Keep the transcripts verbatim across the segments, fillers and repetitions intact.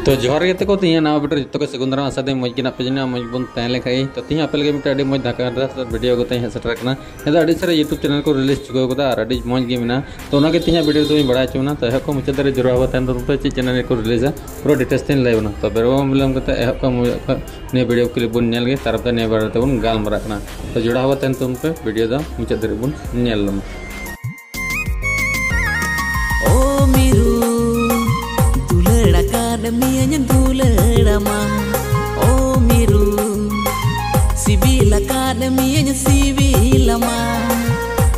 ᱛᱚ ᱡᱚᱦᱟᱨ ᱜᱮ ᱜᱟᱛᱮ ᱠᱚ, ᱛᱮᱦᱮᱧᱟᱜ ᱱᱟᱣᱟ ᱵᱷᱤᱰᱤᱭᱳ ᱨᱮ ᱡᱚᱛᱚ ᱠᱚ ᱥᱟᱹᱜᱩᱱ ᱫᱟᱨᱟᱢ᱾ ᱟᱥᱟ ᱫᱟᱹᱧ ᱢᱚᱡᱽ ᱜᱮ ᱢᱮᱱᱟᱜ ᱯᱮ ᱡᱟᱹᱱᱤᱡ, ᱢᱚᱡᱽ ᱵᱚᱱ ᱛᱟᱦᱮᱸ ᱞᱮᱱ ᱠᱷᱟᱡ ᱜᱮ᱾ ᱛᱚ ᱛᱮᱦᱮᱧ ᱟᱯᱮ ᱞᱟᱹᱜᱤᱫ ᱢᱤᱫᱴᱮᱱ ᱟᱹᱰᱤ ᱢᱚᱡᱽ ᱫᱷᱟᱠᱟ ᱫᱷᱟᱨᱟ ᱵᱷᱤᱰᱤᱭᱳ ᱠᱟᱛᱮ ᱦᱮᱡ ᱥᱮᱴᱮᱨ ᱟᱠᱟᱱᱟ᱾ ᱱᱤᱭᱟᱹ ᱫᱚ ᱟᱹᱰᱤ ᱥᱟᱨᱟ YouTube ᱪᱮᱱᱮᱞ ᱠᱚ ᱨᱤᱞᱤᱡᱽ ᱪᱩᱠᱟᱹᱣ ᱠᱟᱫᱟ ᱟᱨ ᱟᱹᱰᱤ ᱢᱚᱡᱽ ᱜᱮ ᱢᱮᱱᱟᱜᱼᱟ᱾ ᱛᱚ ᱚᱱᱟᱜᱮ ᱛᱮᱦᱮᱧᱟᱜ ᱵᱷᱤᱰᱤᱭᱳ ᱨᱮᱫᱚ ᱵᱚᱱ ᱵᱟᱲᱟᱭ ᱦᱚᱪᱚ ᱵᱚᱱᱟ᱾ ᱛᱚ ᱮᱦᱚᱵ ᱠᱷᱚᱱ ᱢᱩᱪᱟᱹᱫ ᱫᱷᱟᱹᱨᱤᱡ ᱡᱚᱲᱟᱣ ᱠᱟᱛᱮ ᱛᱟᱭᱚᱢ ᱛᱮ ᱪᱮᱫ ᱪᱮᱱᱮᱞ ᱨᱮᱠᱚ ᱨᱤᱞᱤᱡᱟ, ᱯᱩᱨᱟᱹ ᱰᱤᱴᱮᱞᱥ ᱛᱮᱧ ᱞᱟᱹᱭ ᱵᱚᱱᱟ᱾ ᱛᱚ ᱵᱮᱨᱮᱵᱟᱝ ᱵᱤᱞᱚᱢ ᱠᱟᱛᱮ ᱮᱦᱚᱵ ᱠᱷᱚᱱ ᱢᱩᱪᱟᱹᱫ ᱠᱷᱚᱱ ᱱᱤᱭᱟᱹ ᱵᱷᱤᱰᱤᱭᱳ ᱠᱞᱤᱯ ᱵᱚᱱ ᱧᱮᱞ ᱜᱮ, ᱛᱟᱨᱯᱚᱨᱮ ᱱᱤᱭᱟᱹ ᱵᱟᱨᱮ ᱛᱮᱵᱚᱱ ᱜᱟᱞᱢᱟᱨᱟᱜ ᱠᱟᱱᱟ᱾ ᱛᱚ ᱡᱚᱲᱟᱣ ᱠᱟᱛᱮ ᱛᱟᱭᱚᱢ ᱛᱮ ᱵᱷᱤᱰᱤᱭᱳ ᱫᱚ ᱢᱩᱪᱟᱹᱫ ᱫᱷᱟᱹᱨᱤᱡ ᱵᱚᱱ ᱧᱮᱞ ᱞᱮᱢᱟ᱾ ᱳ ᱢᱤᱨᱩ, ᱫᱩᱞᱟᱹᱲ ᱟᱠᱟᱫ ᱢᱤᱭᱟᱹᱧ ᱫᱩᱞᱟᱹᱲᱟᱢᱟ᱾ ᱳ ᱢᱤᱨᱩ, ᱥᱤᱵᱤᱞ ᱟᱠᱟᱫ ᱢᱤᱭᱟᱹᱧ ᱥᱤᱵᱤᱞᱟᱢᱟ᱾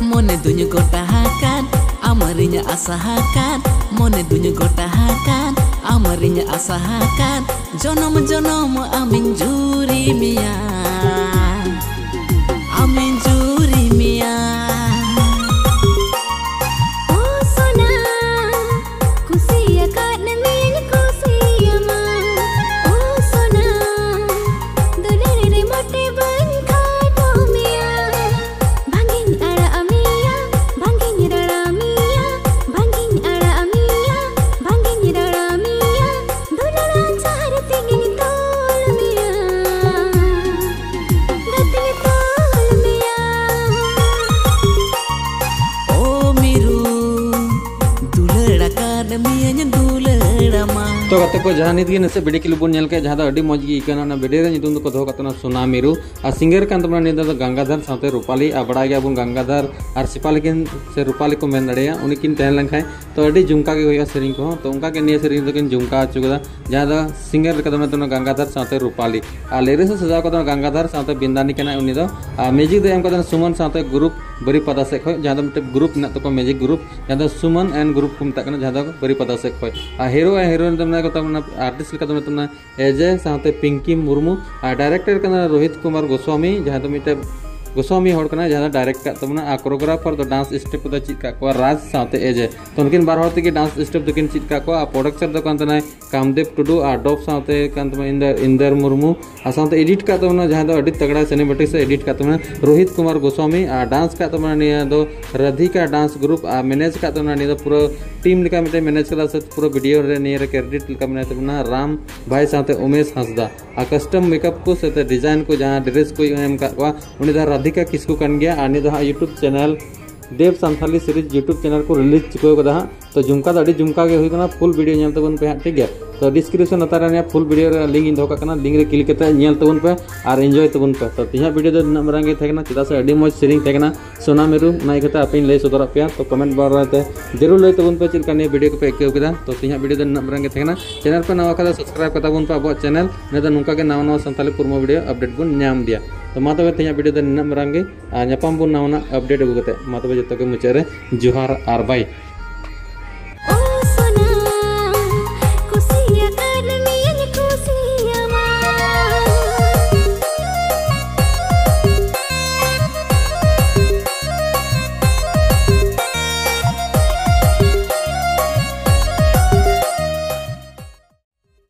ᱢᱚᱱᱮ ᱫᱩᱧ ᱜᱚᱴᱟ ᱟᱠᱟᱫ, ᱟᱢᱨᱤᱧ ᱟᱥᱟ ᱟᱠᱟᱫ᱾ ᱢᱚᱱᱮ ᱫᱩᱧ ᱜᱚᱴᱟ ᱟᱠᱟᱫ, ᱟᱢᱨᱤᱧ ᱟᱥᱟ ᱟᱠᱟᱫ᱾ ᱡᱚᱱᱚᱢ ᱡᱚᱱᱚᱢ ᱟᱢᱤᱧ ᱡᱩᱨᱤ ᱢᱮᱭᱟ, ᱟᱢᱤᱧ ᱡᱩᱨᱤ ᱢᱮᱭᱟ᱾ ᱳ ᱥᱳᱱᱟ, ᱠᱩᱥᱤ ᱟᱠᱟᱫ ᱢᱤᱭᱟᱹᱧ ᱠᱩᱥᱤᱭᱟᱢᱟ᱾ ᱳ ᱥᱳᱱᱟ, ᱫᱩᱞᱟᱹᱲ ᱨᱮ ᱢᱚᱴᱮ ᱵᱟᱹᱧ ᱠᱷᱟᱴᱚ ᱢᱮᱭᱟ᱾ ᱵᱟᱝᱤᱧ ᱟᱲᱟᱜ ᱢᱮᱭᱟ, ᱵᱟᱝᱤᱧ ᱨᱟᱲᱟ ᱢᱮᱭᱟ, ᱵᱟᱝᱤᱧ ᱟᱲᱟᱜ ᱢᱮᱭᱟ, ᱵᱟᱝᱤᱧ ᱨᱟᱲᱟ ᱢᱮᱭᱟ᱾ ᱫᱩᱞᱟᱹᱲ ᱟᱸᱪᱟᱨ ᱛᱮᱜᱤᱧ ᱛᱚᱞ ᱢᱮᱭᱟ, ᱜᱟᱛᱮᱧ ᱛᱚᱞ ᱢᱮᱭᱟ᱾ ᱳ ᱢᱤᱨᱩ, ᱫᱩᱞᱟᱹᱲ ᱟᱠᱟᱫ ᱢᱤᱭᱟᱹᱧ ᱫᱩᱞᱟᱹᱲᱟᱢᱟ᱾ ᱛᱚ ᱜᱟᱛᱮ ᱠᱚ, ᱡᱟᱦᱟᱸ ᱱᱤᱛ ᱜᱮ ᱱᱟᱥᱮ ᱵᱷᱤᱰᱤᱭᱳ ᱠᱞᱤᱯ ᱵᱚᱱ ᱧᱮᱞ ᱠᱮᱫ, ᱡᱟᱦᱟᱸ ᱫᱚ ᱟᱹᱰᱤ ᱢᱚᱡᱽ ᱜᱮ ᱟᱹᱭᱠᱟᱹᱣ ᱮᱱᱟ, ᱚᱱᱟ ᱵᱷᱤᱰᱤᱭᱳ ᱨᱮᱭᱟᱜ ᱧᱩᱛᱩᱢ ᱫᱚᱠᱚ ᱫᱚᱦᱚ ᱠᱟᱜ ᱛᱟᱵᱚᱱᱟ ᱥᱳᱱᱟ ᱢᱤᱨᱩ᱾ ᱟᱨ ᱥᱤᱝᱜᱟᱨ ᱠᱟᱱ ᱛᱟᱵᱚᱱᱟ ᱱᱤᱭᱟᱹ ᱫᱚ ᱜᱟᱝᱜᱟᱫᱷᱟᱨ ᱥᱟᱶᱛᱮ ᱨᱩᱯᱟᱞᱤ, ᱟᱨ ᱵᱟᱲᱟᱭ ᱜᱮᱭᱟᱵᱚᱱ ᱜᱟᱝᱜᱟᱫᱷᱟᱨ ᱟᱨ ᱥᱤᱯᱟᱞᱤ ᱠᱤᱱ, ᱥᱮ ᱨᱩᱯᱟᱞᱤ ᱠᱚ ᱢᱮᱱ ᱫᱟᱲᱮᱭᱟᱜᱼᱟ, ᱩᱱᱤ ᱠᱤᱱ ᱛᱟᱦᱮᱸ ᱞᱮᱱᱠᱷᱟᱱ ᱛᱚ ᱟᱹᱰᱤ ᱡᱷᱩᱢᱠᱟ ᱜᱮ ᱦᱩᱭᱩᱜᱼᱟ ᱥᱮᱨᱮᱧ ᱠᱚᱦᱚᱸ᱾ ᱛᱚ ᱚᱱᱠᱟ ᱜᱮ ᱱᱤᱭᱟᱹ ᱥᱮᱨᱮᱧ ᱫᱚᱠᱤᱱ ᱡᱷᱩᱢᱠᱟ ᱦᱚᱪᱚ ᱠᱟᱫᱟ, ᱡᱟᱦᱟᱸ ᱫᱚ ᱥᱤᱝᱜᱟᱨ ᱞᱮᱠᱟ ᱫᱚ ᱢᱮᱱᱟᱜ ᱛᱟᱵᱚᱱᱟ ᱜᱟᱝᱜᱟᱫᱷᱟᱨ ᱥᱟᱶᱛᱮ ᱨᱩᱯᱟᱞᱤ, ᱟᱨ ᱞᱤᱨᱤᱠᱥ ᱮ ᱥᱟᱡᱟᱣ ᱠᱟᱫᱟ ᱜᱟᱝᱜᱟᱫᱷᱟᱨ ᱥᱟᱶᱛᱮ ᱵᱤᱱᱫᱟᱱᱤ ᱠᱟᱱᱟᱭ ᱩᱱᱤ ᱫᱚ᱾ ᱟᱨ ᱢᱤᱭᱩᱡᱤᱠ ᱫᱚ ᱮᱢ ᱠᱟᱫᱟ ᱥᱩᱢᱚᱱ ᱥᱟᱶᱛᱮ ᱜᱨᱩᱯ ᱵᱟᱹᱨᱤᱯᱟᱫᱟ ᱥᱮᱫ ᱠᱷᱚᱱ, ᱡᱟᱦᱟᱸ ᱫᱚ ᱢᱤᱫᱴᱮᱱ ᱜᱨᱩᱯ ᱢᱮᱱᱟᱜ ᱛᱟᱠᱚᱣᱟ, ᱢᱤᱭᱩᱡᱤᱠ ᱜᱨᱩᱯ, ᱡᱟᱦᱟᱸ ᱫᱚ ᱥᱩᱢᱚᱱ ᱮᱱᱰ ᱜᱨᱩᱯ ᱠᱚ ᱢᱮᱛᱟᱜ ᱠᱟᱱᱟ, ᱡᱟᱦᱟᱸ ᱫᱚ ᱵᱟᱹᱨᱤᱯᱟᱫᱟ ᱥᱮᱫ ᱠᱷᱚᱱ᱾ ᱟᱨ ᱦᱤᱨᱳ ᱟᱨ ᱦᱤᱨᱳᱭᱤᱱ ᱫᱚ ᱢᱮᱱᱟᱜ ᱠᱚ ᱛᱟᱵᱚᱱᱟ, ᱟᱨᱴᱤᱥᱴ ᱞᱮᱠᱟ ᱫᱚ ᱢᱮᱱᱟᱜ ᱛᱟᱵᱚᱱᱟ ᱮᱡᱮ ᱥᱟᱶᱛᱮ ᱯᱤᱝᱠᱤ ᱢᱩᱨᱢᱩ, ᱟᱨ ᱰᱟᱭᱨᱮᱠᱴᱚᱨ ᱠᱟᱱᱟ ᱨᱳᱦᱤᱛ ᱠᱩᱢᱟᱨ ᱜᱳᱥᱣᱟᱢᱤ, ᱡᱟᱦᱟᱸᱭ ᱫᱚ ᱢᱤᱫᱴᱮᱱ ᱜᱳᱥᱣᱟᱢᱤ ᱦᱚᱲ ᱠᱟᱱᱟᱭ, ᱡᱟᱦᱟᱸ ᱫᱚ ᱰᱟᱭᱨᱮᱠᱴ ᱠᱟᱜ ᱛᱟᱵᱚᱱᱟ, ᱟᱨ ᱠᱳᱨᱳᱜᱨᱟᱯᱷᱟᱨ ᱫᱚ ᱰᱟᱱᱥ ᱥᱴᱮᱯ ᱠᱚᱫᱚ ᱪᱮᱫ ᱠᱟᱜ ᱠᱚᱣᱟ ᱨᱟᱡᱽ ᱥᱟᱶᱛᱮ ᱮᱡᱮ᱾ ᱛᱚ ᱱᱩᱠᱤᱱ ᱵᱟᱨ ᱦᱚᱲ ᱛᱮᱜᱮ ᱰᱟᱱᱥ ᱥᱴᱮᱯ ᱫᱚᱠᱤᱱ ᱪᱮᱫ ᱠᱟᱜ ᱠᱚᱣᱟ᱾ ᱟᱨ ᱯᱨᱚᱰᱟᱠᱥᱚᱱ ᱫᱚ ᱠᱟᱱ ᱛᱟᱦᱮᱱᱟᱭ ᱠᱟᱢᱫᱮᱵ ᱴᱩᱰᱩ, ᱟᱨ ᱰᱚᱵ ᱥᱟᱶᱛᱮ ᱠᱟᱱ ᱛᱟᱵᱚᱱᱟ ᱤᱱᱫᱚᱨ, ᱤᱱᱫᱚᱨ ᱢᱩᱨᱢᱩ᱾ ᱟᱨ ᱥᱟᱶᱛᱮ ᱮᱰᱤᱴ ᱠᱟᱜ ᱛᱟᱵᱚᱱᱟ, ᱡᱟᱦᱟᱸ ᱫᱚ ᱟᱹᱰᱤ ᱛᱟᱜᱲᱟ ᱥᱤᱱᱮᱢᱮᱴᱤᱠᱥ ᱮ ᱮᱰᱤᱴ ᱠᱟᱜ ᱛᱟᱵᱚᱱᱟ, ᱨᱳᱦᱤᱛ ᱠᱩᱢᱟᱨ ᱜᱳᱥᱣᱟᱢᱤ᱾ ᱟᱨ ᱰᱟᱱᱥ ᱠᱟᱜ ᱛᱟᱵᱚᱱᱟ ᱱᱤᱭᱟᱹ ᱫᱚ ᱨᱟᱫᱷᱤᱠᱟ ᱰᱟᱱᱥ ᱜᱨᱩᱯ, ᱟᱨ ᱢᱮᱱᱮᱡᱽ ᱠᱟᱜ ᱛᱟᱵᱚᱱᱟ ᱱᱤᱭᱟᱹ ᱫᱚ ᱯᱩᱨᱟᱹ ᱴᱤᱢ ᱞᱮᱠᱟ ᱢᱤᱫᱴᱮᱱ ᱢᱮᱱᱮᱡᱽ ᱠᱟᱫᱟ, ᱥᱮ ᱯᱩᱨᱟᱹ ᱵᱷᱤᱰᱤᱭᱳ ᱨᱮ ᱱᱤᱭᱟᱹ ᱨᱮ ᱠᱨᱮᱰᱤᱴ ᱞᱮᱠᱟ ᱢᱮᱱᱟᱭ ᱛᱟᱵᱚᱱᱟ ᱨᱟᱢ ᱵᱷᱟᱭ ᱥᱟᱶᱛᱮ ᱩᱢᱮᱥ ᱦᱟᱸᱥᱫᱟ᱾ ᱟᱨ ᱠᱟᱥᱴᱚᱢ ᱢᱮᱠᱟᱯ ᱠᱚ ᱥᱟᱶᱛᱮ ᱰᱤᱡᱟᱭᱤᱱ ᱠᱚ, ᱡᱟᱦᱟᱸ ᱰᱨᱮᱥ ᱠᱚ ᱮᱢ ᱠᱟᱜ ᱠᱚᱣᱟ, ᱩᱱᱤ ᱫᱚ ᱨᱟᱫᱷᱤᱠᱟ ᱠᱤᱥᱠᱩ ᱠᱟᱱ ᱜᱮᱭᱟ᱾ ᱟᱨ ᱱᱤᱭᱟᱹ ᱫᱚ ᱦᱟᱸᱜ YouTube ᱪᱮᱱᱮᱞ ᱫᱮᱵ ᱥᱟᱱᱛᱷᱟᱞᱤ ᱥᱤᱨᱤᱡᱽ YouTube ᱪᱮᱱᱮᱞ ᱠᱚ ᱨᱤᱞᱤᱡᱽ ᱪᱩᱠᱟᱹᱣ ᱠᱟᱫᱟ ᱦᱟᱸᱜ᱾ ᱛᱚ ᱡᱷᱩᱢᱠᱟ ᱫᱚ ᱟᱹᱰᱤ ᱡᱷᱩᱢᱠᱟ ᱜᱮ ᱦᱩᱭ ᱠᱟᱱᱟ, ᱯᱷᱩᱞ ᱵᱷᱤᱰᱤᱭᱳ ᱧᱮᱞ ᱛᱟᱵᱚᱱ ᱯᱮ ᱦᱟᱸᱜ, ᱴᱷᱤᱠ ᱜᱮᱭᱟ᱾ ᱛᱚ ᱰᱤᱥᱠᱨᱤᱯᱥᱚᱱ ᱞᱟᱛᱟᱨ ᱨᱮ ᱱᱤᱭᱟᱹ ᱯᱷᱩᱞ ᱵᱷᱤᱰᱤᱭᱳ ᱨᱮᱭᱟᱜ ᱞᱤᱝᱠ ᱤᱧ ᱫᱚᱦᱚ ᱠᱟᱜ ᱠᱟᱱᱟ, ᱞᱤᱝᱠ ᱨᱮ ᱠᱞᱤᱠ ᱠᱟᱛᱮ ᱧᱮᱞ ᱛᱟᱵᱚᱱ ᱯᱮ ᱟᱨ ᱮᱱᱡᱚᱭ ᱛᱟᱵᱚᱱ ᱯᱮ᱾ ᱛᱚ ᱛᱮᱦᱮᱧᱟᱜ ᱵᱷᱤᱰᱤᱭᱳ ᱫᱚ ᱱᱤᱱᱟᱹᱜ ᱢᱟᱨᱟᱝ ᱜᱮ ᱛᱟᱦᱮᱸ ᱠᱟᱱᱟ, ᱪᱮᱫᱟᱜ ᱥᱮ ᱟᱹᱰᱤ ᱢᱚᱡᱽ ᱥᱮᱨᱮᱧ ᱛᱟᱦᱮᱸ ᱠᱟᱱᱟ ᱥᱳᱱᱟ ᱢᱤᱨᱩ, ᱚᱱᱟ ᱤᱭᱟᱹᱛᱮ ᱟᱯᱮᱧ ᱞᱟᱹᱭ ᱥᱚᱫᱚᱨᱟᱜ ᱯᱮᱭᱟ᱾ ᱛᱚ ᱠᱚᱢᱮᱱᱴ ᱵᱟᱨ ᱨᱮ ᱡᱟᱹᱨᱩᱲ ᱞᱟᱹᱭ ᱛᱟᱵᱚᱱ ᱯᱮ ᱪᱮᱫ ᱞᱮᱠᱟ ᱱᱤᱭᱟᱹ ᱵᱷᱤᱰᱤᱭᱳ ᱠᱚᱯᱮ ᱟᱹᱭᱠᱟᱹᱣ ᱠᱮᱫᱟ᱾ ᱛᱚ ᱛᱮᱦᱮᱧᱟᱜ ᱵᱷᱤᱰᱤᱭᱳ ᱫᱚ ᱱᱤᱱᱟᱹᱜ ᱢᱟᱨᱟᱝ ᱜᱮ ᱛᱟᱦᱮᱸ ᱠᱟᱱᱟ᱾ ᱪᱮᱱᱮᱞ ᱯᱮ ᱱᱟᱣᱟ ᱠᱷᱟᱱ ᱫᱚ ᱥᱟᱵᱥᱠᱨᱟᱭᱤᱵ ᱠᱟᱛᱟ ᱵᱚᱱ ᱯᱮ ᱟᱵᱚᱣᱟᱜ ᱪᱮᱱᱮᱞ, ᱤᱱᱟᱹ ᱫᱚ ᱱᱚᱝᱠᱟ ᱜᱮ ᱱᱟᱣᱟ ᱱᱟᱣᱟ ᱥᱟᱱᱛᱟᱞᱤ ᱯᱨᱳᱢᱳ ᱵᱷᱤᱰᱤᱭᱳ ᱟᱯᱰᱮᱴ ᱵᱚᱱ ᱧᱟᱢ ᱤᱫᱤᱭᱟ᱾ ᱛᱚ ᱢᱟ ᱛᱚᱵᱮ ᱛᱮᱦᱮᱧᱟᱜ ᱵᱷᱤᱰᱤᱭᱳ ᱫᱚ ᱱᱤᱱᱟᱹᱜ ᱢᱟᱨᱟᱝ ᱜᱮ, ᱟᱨ ᱧᱟᱯᱟᱢ ᱵᱚᱱ ᱱᱟᱣᱟᱱᱟᱜ ᱟᱯᱰᱮᱴ ᱟᱹᱜᱩ ᱠᱟᱛᱮ᱾ ᱢᱟ ᱛᱚᱵᱮ ᱡᱚᱛᱚ ᱜᱮ ᱢᱩᱪᱟᱹᱫ ᱨᱮ ᱡᱚᱦᱟᱨ ᱟᱨ ᱵᱟᱭ᱾